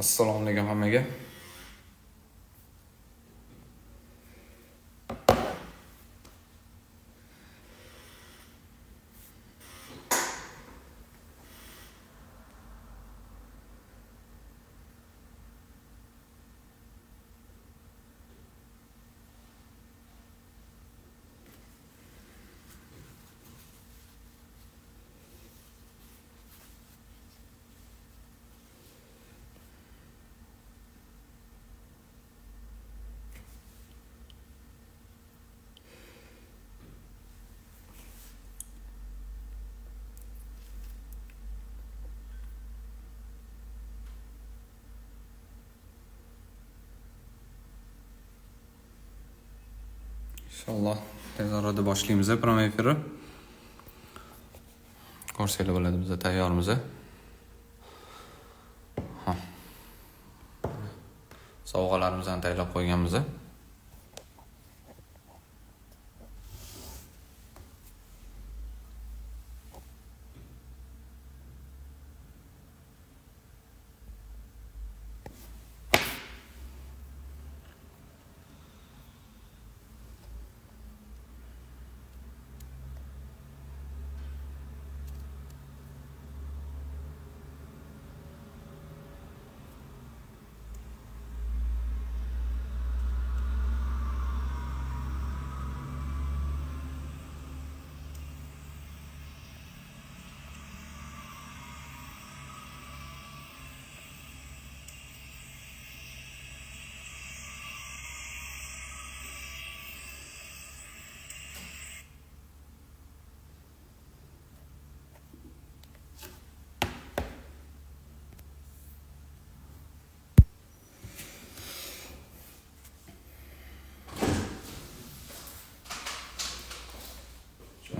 Assalomu alaykum hammaga. Inshaalloh tez orada boshlaymiz prямой efirni. Ko'rsanglar bo'ladi, biz tayyormiz. Ha. Sovg'alarimizni tayyorlab qo'yganmiz.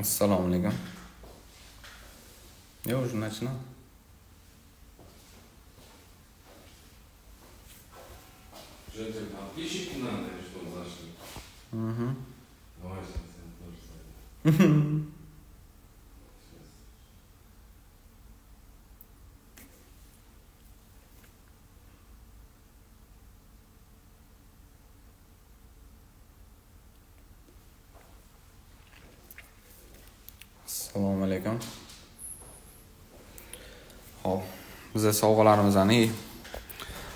Assalomu alaykum. Я уже начинал. Житель, подписчики надо, или что, зашли? Угу. Давай сейчас я тоже зайду. Сейчас. Assalomu alaykum. Xo'p, biz sovg'alarimizni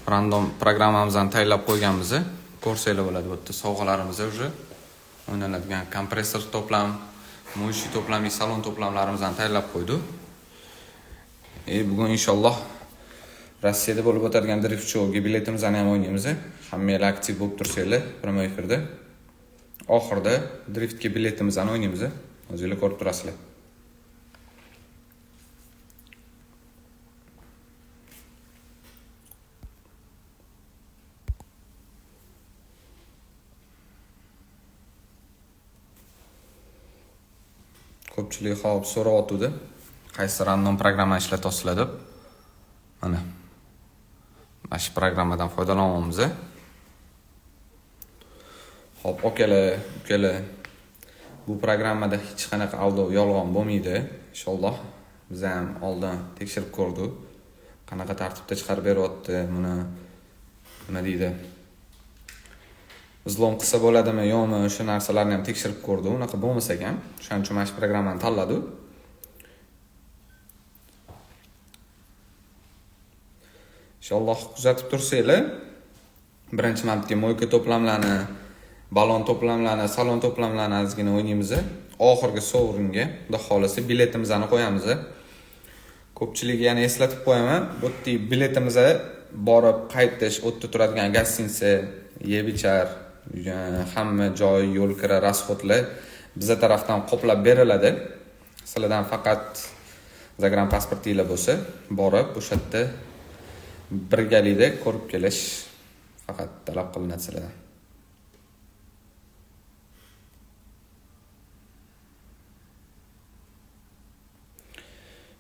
random programmamizni tayyorlab qo'yganmiz. Ko'rsanglar bo'ladi bu yerda sovg'alarimiz уже o'ynaladigan kompressor to'plam, moyshi to'plam, salon to'plamlarimizni tayyorlab qo'ydik. Bugun inshaalloh Rossiyada bo'lib o'tadigan drift showga biletimizni ham o'ynaymiz. Hammanglar aktiv bo'lib tursanglar prямой efirda. Oxirida driftga biletimizni o'ynaymiz. O'zinglar ko'rib turasizlar. Ko'pchilik hop so'rayotdi. Qaysi random programma ishlatasizlar deb. Mana. Mana shu programmadan foydalanyapmiz. Hop, akalar, ukalar. Bu programmada hech qanaqa aldov, yolg'on bo'lmaydi. Inshaalloh biz ham oldin tekshirib ko'rdik. Qanaqa tartibda chiqarib beryapti, buni nima deydi? Izlom qilsa bo'ladimi, yo'qmi, o'sha narsalarni ham tekshirib ko'rdik. Unaqa bo'lmasa ekan, o'shaning uchun mana shu programmani tanladik. Inshaalloh kuzatib tursanglar, birinchi marta moyka to'plamlarni, balon to'plamlarni, salon to'plamlarni ozgina o'ynaymiz. Oxirgi sovringa, xudo xolasa biletimizni qo'yamiz. Ko'pchilikka yana eslatib qo'yaman, bu yerda biletimiz borib qaytish, u yerda turadigan gostinitsa, yeb ichar, hamma joy, yo'l kira, rasxodlar biza tarafdan qoplab beriladi. Sizlardan faqat загран pasportinglar bo'lsa, borib o'sha yerda birgalikda ko'rib kelish faqat talab qilinadi sizlardan.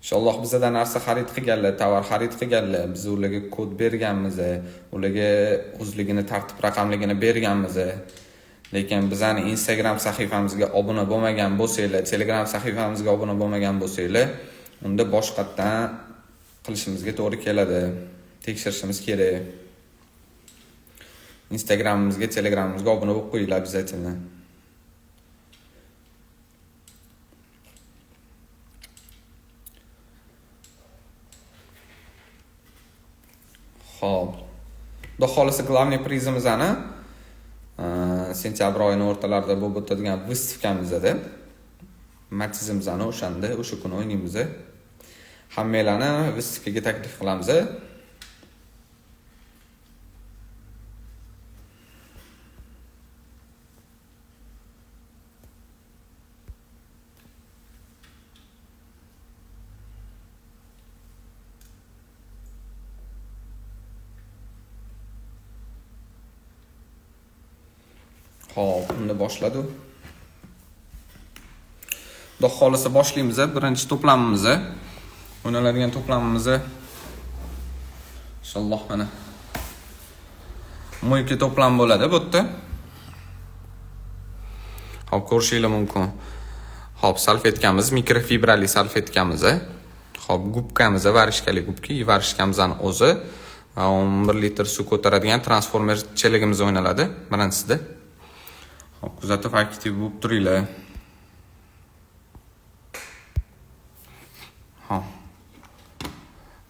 Inshaalloh bizadan narsa xarid qilganlar, tovar xarid qilganlar, biz ularga kod berganmiz, ularga o'zligini tartib raqamligini berganmiz. Lekin bizani Instagram sahifamizga obuna bo'lmagan bo'lsanglar, Telegram sahifamizga obuna bo'lmagan bo'lsanglar, unda boshqatdan qilishimizga to'g'ri keladi. Tekshirishimiz kerak. Instagramimizga, Telegramimizga obuna bo'lib qo'yinglar обязательно. Xo'p. Xudo xolisa главный prizimizni sentyabr oyining o'rtalarida bo'lib o'tadigan выставка mizda Matizimizni o'shanda o'sha kuni o'ynaymiz. Hammanglarni выставка ga taklif qilamiz. Xo'p, unda boshladi. Xudo xolisa boshlaymiz birinchi to'plamimizni. O'ynaladigan to'plamimizni inshaalloh mana мойка to'plam bo'ladi bu yerda. Xo'p, ko'rishinglar mumkin. Xo'p, salfetkamiz, mikrofibrali salfetkamiz. Xo'p, gubkamiz, варежка li gubka, варежка mizni o'zi va 11 litr suv ko'taradigan transformer chelagimiz o'ynaladi birinchisida. Xo'p, kuzatib aktiv bo'lib turinglar. Xo'p.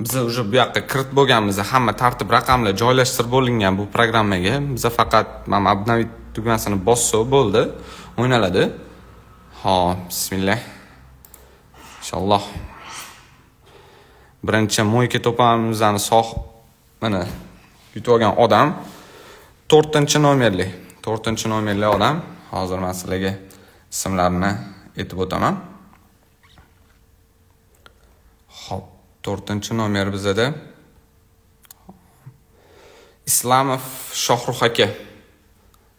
Biz уже bu yoqqa kirit bo'lganmiz, hamma tartib raqamlar joylashtirib bo'lingan bu programmaga. Biz faqat mana обновить tugmasini bossa bo'ldi, o'ynaladi. Xo'p, bismillah. Inshaalloh. Birinchi мойка to'plamimizni sog' mana yutib olgan odam 4-nomerli. 4-nomerli odam. Hozir men sizlarga ismlarini aytib o'taman. Xo'p, 4-nomer bizada Islamov Shohrux aka.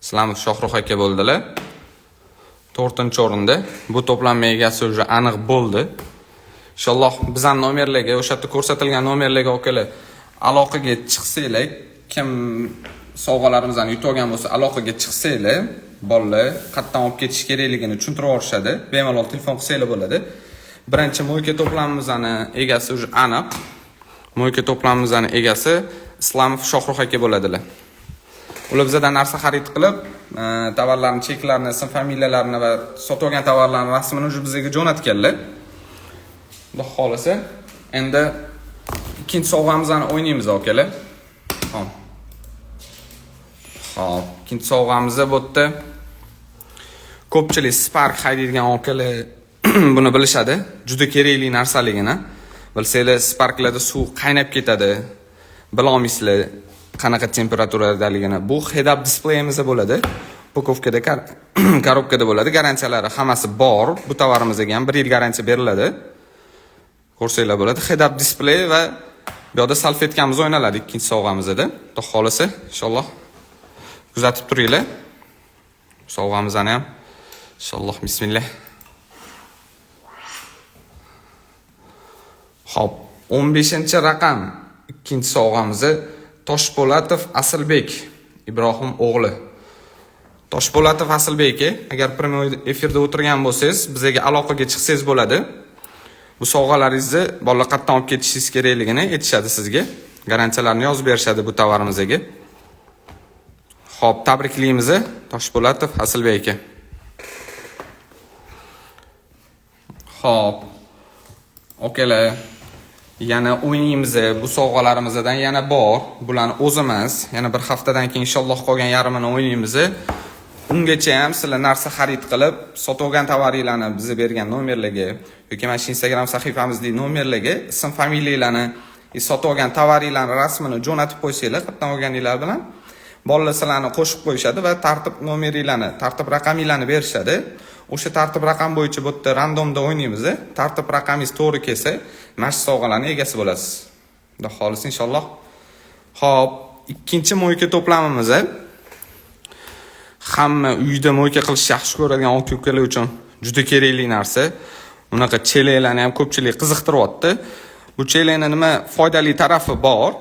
Islamov Shohrux aka bo'ldilar. 4-o'rinda. Bu to'planma egasi уже aniq bo'ldi. Inshaalloh bizning nomerlarga, o'sha yerda ko'rsatilgan nomerlarga akalar aloqaga chiqsanglar, kim sovg'alarimizni yutib olgan bo'lsa, aloqaga chiqsanglar, bolalar qayerdan olib ketish kerakligini tushuntirib yuborishadi. Bemalol telefon qilsanglar bo'ladi. Birinchi мойка to'plamimizni egasi уже aniq. Мойка to'plamimizni egasi Islamov Shohrux aka bo'ladilar. Ular bizdan narsa xarid qilib, tovarlarni cheklarini, ism familiyalarini va sotib olgan tovarlarning rasmini уже bizga jo'natganlar. Xudo xolasa, endi ikkinchi sovg'amizni o'ynaymiz akalar. Xo'p. Xo'p, ikkinchi sovg'amiz bu yerda ko'pchilik Spark haydaydigan akalar buni bilishadi, juda kerakli narsaligini. Bilsanglar, Sparklarda suv qaynab ketadi. Bila olmaysizlar qanaqa temperaturadaligini. Bu head-up displeyimiz bo'ladi. Упаковка da, коробка da bo'ladi. Garantiyalari hammasi bor. Bu tovarimizga ham 1 yil garantiya beriladi. Ko'rsanglar bo'ladi. Head-up displey va bu yoqda salfetkamiz o'ynaladi ikkinchi sovg'amizda. Xudo xolasa, inshaalloh kuzatib turinglar. Sovg'amizni ham inshaalloh bismillah. Xo'p, 15-raqam ikkinchi sovg'amizni Toshpo'latov Asilbek Ibrohim o'g'li. Toshpo'latov Asilbek, agar prямой efirda o'tirgan bo'lsangiz, bizga aloqaga chiqsangiz bo'ladi. Bu sovg'alaringizni bolalar qayerdan olib ketishingiz kerakligini aytishadi sizga. Garantiyalarni yozib berishadi bu tovarimizga. Xo'p, tabriklaymiz Toshpo'latov Asilbek aka. Xo'p. Okalar, yana o'ynaymiz. Bu sovg'alarimizdan yana bor. Bularni o'zimiz yana bir haftadan keyin inshaalloh qolgan yarmini o'ynaymiz. Ungacha ham sizlar narsa xarid qilib, sotib olgan tovaringlarni bizga bergan nomerlarga yoki mana shu Instagram sahifamizdagi nomerlarga ism familiyalarni, sotib olgan tovaringlarni rasmini jo'natib qo'ysanglar, qayerdan olganinglar bilan bolalar sizlarni qo'shib qo'yishadi va tartib nomeringlarni, tartib raqaminglarni berishadi. O'sha tartib raqam bo'yicha bu yerda randomda o'ynaymiz. Tartib raqamingiz to'g'ri kelsa, mana shu sovg'alarni egasi bo'lasiz. Xudo xolisa inshaalloh. Xo'p, ikkinchi мойка to'plamimiz. Hamma uyda мойка qilishni yaxshi ko'radigan aka-ukalar uchun juda kerakli narsa. Unaqa chelaklarni ham ko'pchilik qiziqtiryapti. Bu chelakni nima foydali tarafi bor?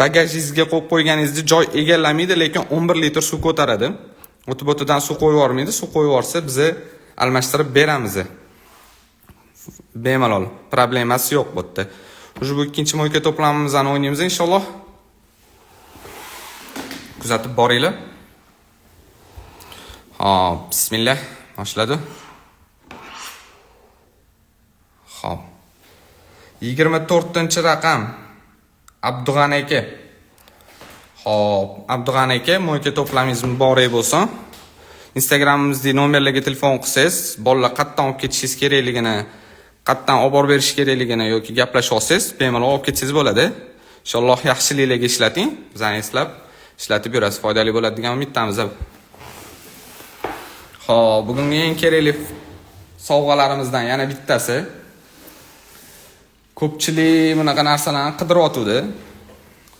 Bagajingizga qo'yib qo'yganingizda joy egallamaydi, lekin 11 litr suv ko'taradi. O'tib-o'tidan suv qo'yib yubormaydi. Suv qo'yib yuborsa, biz almashtirib beramiz. Bemalol, problemasi yo'q bu yerda. Уже bu ikkinchi мойка to'plamimizni o'ynaymiz inshaalloh. Kuzatib boringlar. Xo'p, bismillah, boshladi. Xo'p. 24-raqam Abdug'ani aka. Xo'p, Abdug'ani aka, moyka to'plamingiz muborak bo'lsin. Instagramimizdagi nomerlarga telefon qilsangiz, bolalar qayerdan olib ketishingiz kerakligini, qayerdan olib borib berish kerakligini yoki gaplashib olsangiz, bemalol olib ketsangiz bo'ladi. Inshaalloh yaxshiliklarga ishlating, bizani eslab ishlatib yurasiz, foydali bo'ladi degan umiddamiz. Xo'p, bugungi eng kerakli sovg'alarimizdan yana bittasi. Ko'pchilik bunaqa narsalarni qidiryotgandi.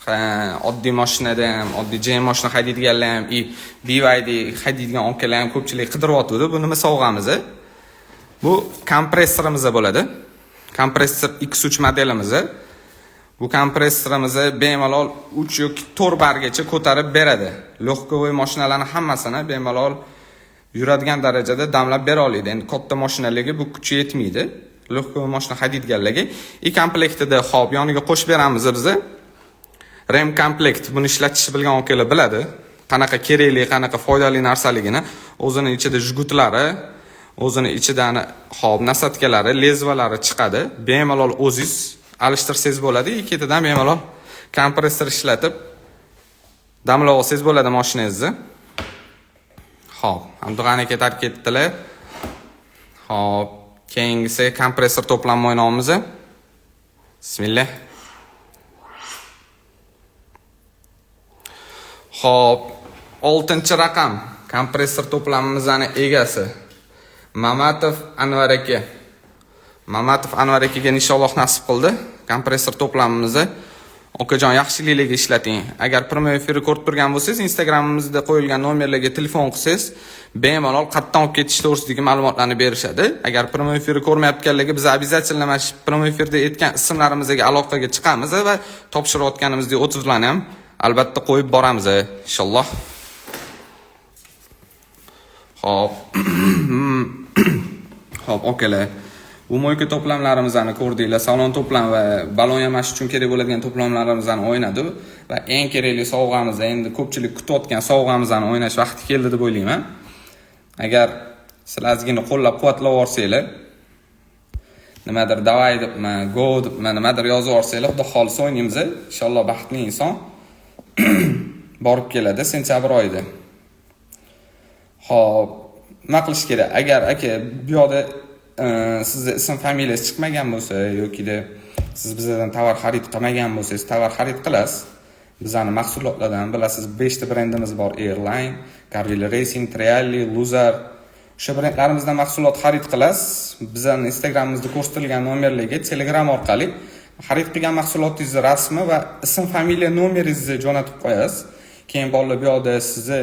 Ha, oddiy mashinada ham, oddiy JM mashina haydaydiganlar ham, BYD haydaydigan akalar ham ko'pchilik qidiryotgandi. Bu nima sovg'amiz? Bu kompressorimiz bo'ladi. Kompressor X3 modelimiz. Bu kompressorimizni bemalol 3 yoki 4 bargacha ko'tarib beradi. Легковой mashinalarni hammasini bemalol yuradigan darajada damlab bera oladi. Endi katta mashinalarga bu kuchi yetmaydi. Легковой mashina haydaydiganlarga. И komplektida hop yoniga qo'shib beramiz biz. Rem komplekt, buni ishlatishni bilgan akalar biladi. Qanaqa kerakli, qanaqa foydali narsaligini, o'zini ichida jgutlari, o'zini ichidan hop насадка lari, lezvalari chiqadi. Bemalol o'zingiz alishtirsangiz bo'ladi. Ikkitadan bemalol kompressor ishlatib damlab olsangiz bo'ladi mashinangizni. Xo'p, Abdug'ani aka tark etdilar. Xo'p, keyingisi kompressor to'plam o'ynaymiz. Bismillah. Xo'p, 6-raqam kompressor to'plamimizning egasi Mamatov Anvar aka. Mamatov Anvar akaga inshaalloh nasib qildi kompressor to'plamimizni. Okajon, yaxshiliklarga ishlating. Agar prямой efirni ko'rib turgan bo'lsangiz, Instagramimizda qo'yilgan nomerlarga telefon qilsangiz, bemalol qayerdan olib ketish to'g'risidagi ma'lumotlarni berishadi. Agar prямой efirni ko'rmayotganlarga biz обязательно mana shu prямой efirda aytgan ismlarimizga aloqaga chiqamiz va topshirayotganimizdek o'tizlarni ham albatta qo'yib boramiz inshaalloh. Xo'p. Xo'p, okalar. Bu moyka to'plamlarimizni ko'rdinglar, salon to'plam va balon yamash uchun kerak bo'ladigan to'plamlarimizni o'ynadi va eng kerakli sovg'amiz, endi ko'pchilik kutayotgan sovg'amizni o'ynash vaqti keldi deb o'ylayman. Agar sizlar ozgina qo'llab-quvvatlab yuborsanglar, nimadir davay debmi, go debmi, nimadir yozib yuborsanglar, xudo xolisa o'ynaymiz. Inshaalloh baxtli inson borib keladi sentyabr oyida. Xo'p, nima qilish kerak? Agar aka bu yoqda sizni ism familiyangiz chiqmagan bo'lsa yokida siz bizdan tovar xarid qilmagan bo'lsangiz, tovar xarid qilasiz. Bizning mahsulotlardan bilasiz, 5 ta brendimiz bor: Airline, Carville Racing, Trialli, Luzar. O'sha brendlarimizdan mahsulot xarid qilasiz. Bizning Instagramimizda ko'rsatilgan nomerlarga Telegram orqali xarid qilgan mahsulotingizni rasmi va ism, familiya, nomeringizni jo'natib qo'yasiz. Keyin bolalar bu yoqda sizni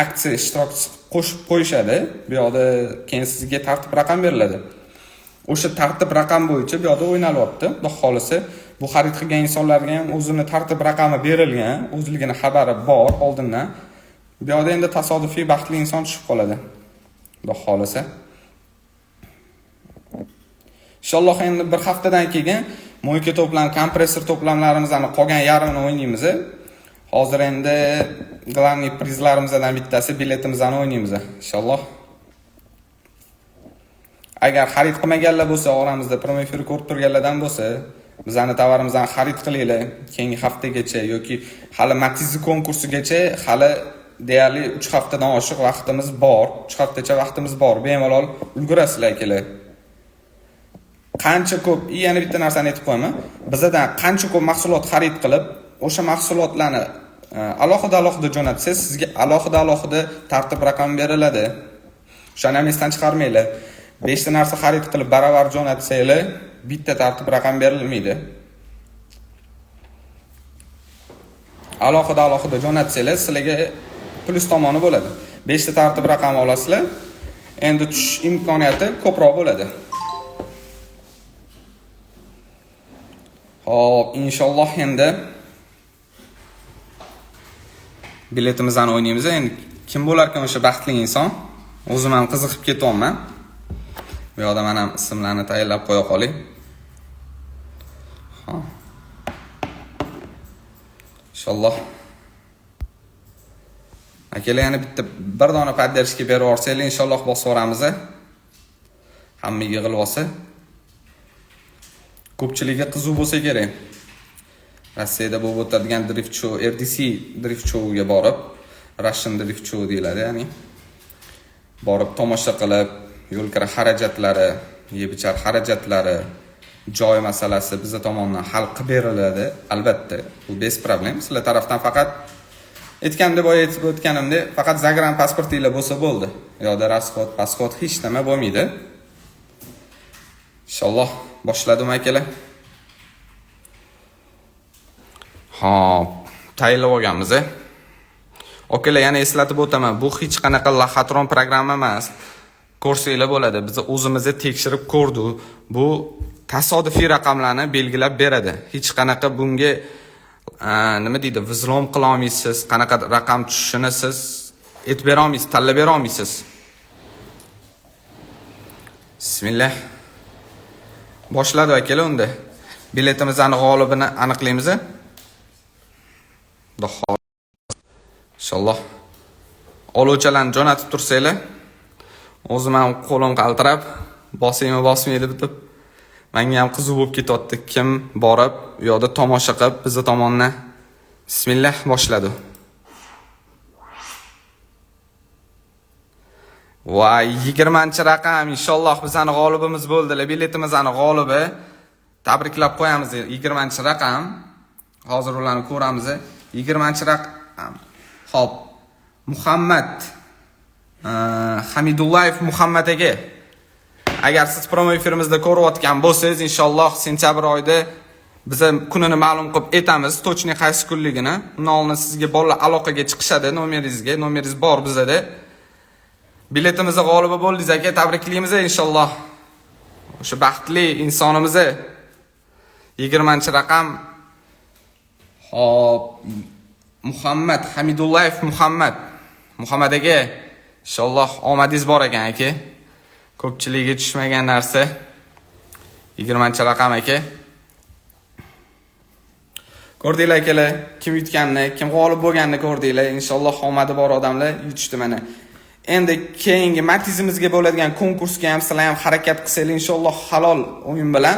aksiya ishtirokchisi qo'shib qo'yishadi. Bu yoqda keyin sizga tartib raqam beriladi. O'sha tartib raqam bo'yicha bu yoqda o'ynalyapti. Xudo xolisa bu xarid qilgan insonlarga ham o'zini tartib raqami berilgan, o'zligini xabari bor oldindan. Bu yoqda endi tasodifiy baxtli inson tushib qoladi. Xudo xolisa. Inshaalloh endi bir haftadan keyin moyka to'plam, kompressor to'plamlarimizni qolgan yarmini o'ynaymiz. Hozir endi главный prizlarimizdan bittasi biletimizni o'ynaymiz inshaalloh. Agar xarid qilmaganlar bo'lsa, oramizda prямой efir ko'rib turganlardan bo'lsa, bizani tovarimizni xarid qilinglar keyingi haftagacha yoki hali Matiz konkursigacha hali deyarli 3 haftadan oshiq vaqtimiz bor. 3 haftacha vaqtimiz bor. Bemalol ulgurasizlar akalar. Qancha ko'p, yana bitta narsani aytib qo'yaman. Bizadan qancha ko'p mahsulot xarid qilib, o'sha mahsulotlarni alohida-alohida jo'natsangiz, sizga alohida-alohida tartib raqam beriladi. O'shani ham esdan chiqarmanglar. 5 ta narsa xarid qilib baravar jo'natsanglar, bitta tartib raqam berilmaydi. Alohida-alohida jo'natsanglar, sizlarga plus tomoni bo'ladi. 5 ta tartib raqam olasizlar, endi tushish imkoniyati ko'proq bo'ladi. Xo'p, inshaalloh endi biletimizni o'ynaymiz. Endi kim bo'lar ekan o'sha baxtli inson? O'zim ham qiziqib ketyapman. Bu yoqda men ham ismlarni tayyorlab qo'ya qolay. Xo'p. Inshaalloh. Akalar, yana bitta bir dona поддержка berib yuborsanglar, inshaalloh bosib yuboramiz. Hamma yig'ilib olsa. Ko'pchiligiga qiziq bo'lsa kerak. Rossiyada bo'lib o'tadigan drift show, RDC drift showga borib, Russian Drift Show deyiladi, ya'ni borib tomosha qilib, yo'l kira xarajatlari, yeb-ichar xarajatlari, joy masalasi biza tomonidan hal qilib beriladi. Albatta, bu без проблем. Sizlar tarafdan faqat aytganimdek, boya aytib o'tganimdek, faqat загран pasportinglar bo'lsa bo'ldi. U yoqda расход, расход hech nima bo'lmaydi. Inshaalloh boshladim akalar. Xo'p, tayinlab olganmiz. Akalar, yana eslatib o'taman, bu hech qanaqa лохотрон programma emas. Ko'rsanglar bo'ladi. Biz o'zimiz tekshirib ko'rdik. Bu tasodifiy raqamlarni belgilab beradi. Hech qanaqa bunga nima deydi, взлом qila olmaysiz, qanaqa raqam tushishini siz aytib bera olmaysiz, tanlab bera olmaysiz. Bismillah. Boshladi akalar unda. Biletimizni g'olibini aniqlaymiz. Xudo inshaalloh oluvchilarni jo'natib tursanglar, o'zim ham qo'lim qaltirab, bosaymi bosmaydi deb menga ham qiziq bo'lib ketyapti. Kim borib u yoqda tomosha qilib bizni tomondan. Bismillah, boshladi. Voy, 20-raqam inshaalloh bizani g'olibimiz bo'ldilar. Biletimizni g'olibi. Tabriklab qo'yamiz 20-raqam. Hozir ularni ko'ramiz. 20-raqam. Xo'p, Muhammad Hamidullayev Muhammad aka. Agar siz promo efirimizda ko'rayotgan bo'lsangiz, inshaalloh sentyabr oyida biza kunini ma'lum qilib aytamiz, точно qaysi kunligini. Undan oldin sizga bolalar aloqaga chiqishadi, nomeringizga, nomeringiz bor bizada. Biletimizni g'olibi bo'ldingiz aka, tabriklaymiz inshaalloh. O'sha baxtli insonimiz 20-raqam. Xo'p, Muhammad Hamidullayev Muhammad. Muhammad aka, inshaalloh omadingiz bor ekan aka. Ko'pchilikka tushmagan narsa. 20-raqam aka. Ko'rdinglar akalar, kim yutganini, kim g'olib bo'lganini ko'rdinglar. Inshaalloh omadi bor odamlar yutishdi mana. Endi keyingi Matizimizga bo'ladigan konkursga ham sizlar ham harakat qilsanglar, inshaalloh halol o'yin bilan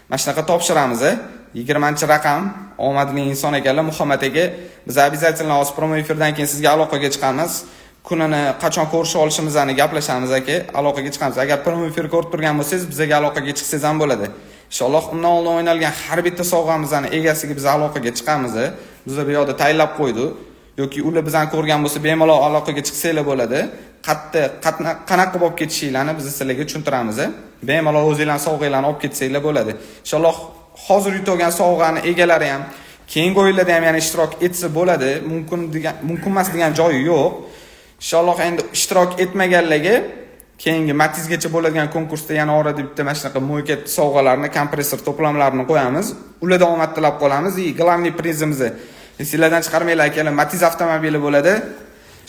mana shunaqa topshiramiz. 20-raqam omadli inson ekanlar Muhammad aka. Biz обязательно hozir promo efirdan keyin sizga aloqaga chiqamiz. Kunini qachon ko'risha olishimizni gaplashamiz aka, aloqaga chiqamiz. Agar promo efir ko'rib turgan bo'lsangiz, bizga aloqaga chiqsangiz ham bo'ladi. Inshaalloh undan oldin o'ynalgan har bitta sovg'amizni egasiga biz aloqaga chiqamiz. Biz bu yoqda tayinlab qo'ydik. Yoki ular bizani ko'rgan bo'lsa, bemalol aloqaga chiqsanglar bo'ladi. Qatta qanaqa qilib olib ketishinglarni biz sizlarga tushuntiramiz. Bemalol o'zinglarning sovg'anglarni olib ketsanglar bo'ladi. Inshaalloh hozir yutgan sovg'ani egalari ham keyingi o'yinlarda ham yana ishtirok etsa bo'ladi. Mumkin degan, mumkin emas degan joyi yo'q. Inshaalloh endi ishtirok etmaganlarga keyingi Matizgacha bo'ladigan konkursda yana orada bitta mana shunaqa мойка sovg'alarni, kompressor to'plamlarini qo'yamiz. Ularda omad tilab qolamiz. И главный prizimizni esinglardan chiqarmanglar akalar, Matiz avtomobili bo'ladi.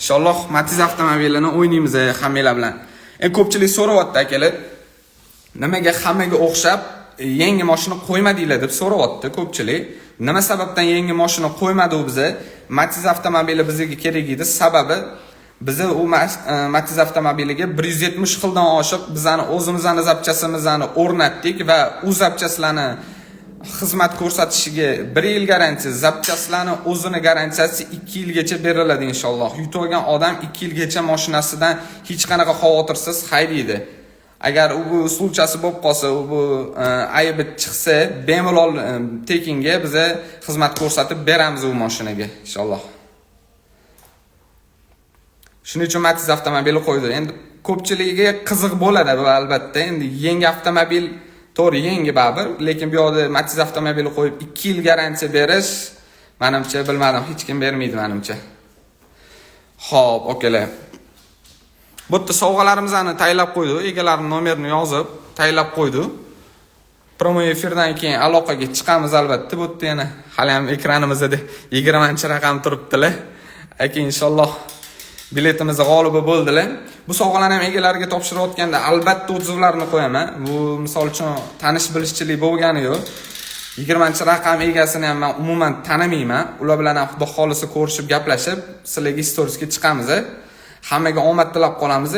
Inshaalloh Matiz avtomobilini o'ynaymiz hammanglar bilan. Endi ko'pchilik so'rayapti akalar, nimaga hammaga o'xshab yangi mashina qo'ymadinglar deb so'rayapti ko'pchilik. Nima sababdan yangi mashina qo'ymadi u biza? Matiz avtomobili bizga kerak edi. Sababi biza u Matiz avtomobiliga 170 xildan oshiq bizani o'zimizni zapchasimizni o'rnatdik va u zapchaslarni xizmat ko'rsatishiga 1 yil garantiya, zapchaslarni o'zini garantiyasi 2 yilgacha beriladi inshaalloh. Yutib olgan odam 2 yilgacha mashinasidan hech qanaqa xavotirsiz haydaydi. Agar u bu usulchasi bo'lib qolsa, u bu aybi chiqsa, bemalol tekinga biza xizmat ko'rsatib beramiz u mashinaga inshaalloh. Shuning uchun Matiz avtomobili qo'ydi. Endi ko'pchiligiga qiziq bo'ladi bu albatta. Endi yangi avtomobil, to'g'ri yangi baribir, lekin bu yoqda Matiz avtomobili qo'yib 2 yil garantiya berish, menimcha bilmadim, hech kim bermaydi menimcha. Xo'p, okalar. Bu yerda sovg'alarimizni tayinlab qo'ydi, egalarining nomerini yozib tayinlab qo'ydi. Promo efirdan keyin aloqaga chiqamiz albatta. Bu yerda yana hali ham ekranimizda 20-raqam turibdilar. Aka inshaalloh biletimiz g'olibi bo'ldilar. Bu sovg'alarni ham egalariga topshirayotganda albatta отзыв larni qo'yaman. Bu misol uchun tanish bilishchilik bo'lgani yo'q. 20-raqam egasini ham man umuman tanimayman. Ular bilan ham, xudo xohlasa, ko'rishib, gaplashib, sizlarga storiesga chiqamiz. Hammaga omad tilab qolamiz.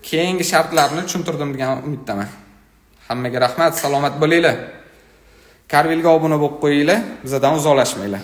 Keyingi shartlarni tushuntirdim degan umiddaman. Hammaga rahmat, salomat bo'linglar. Karvilga obuna bo'lib qo'yinglar, bizdan uzoqlashmanglar.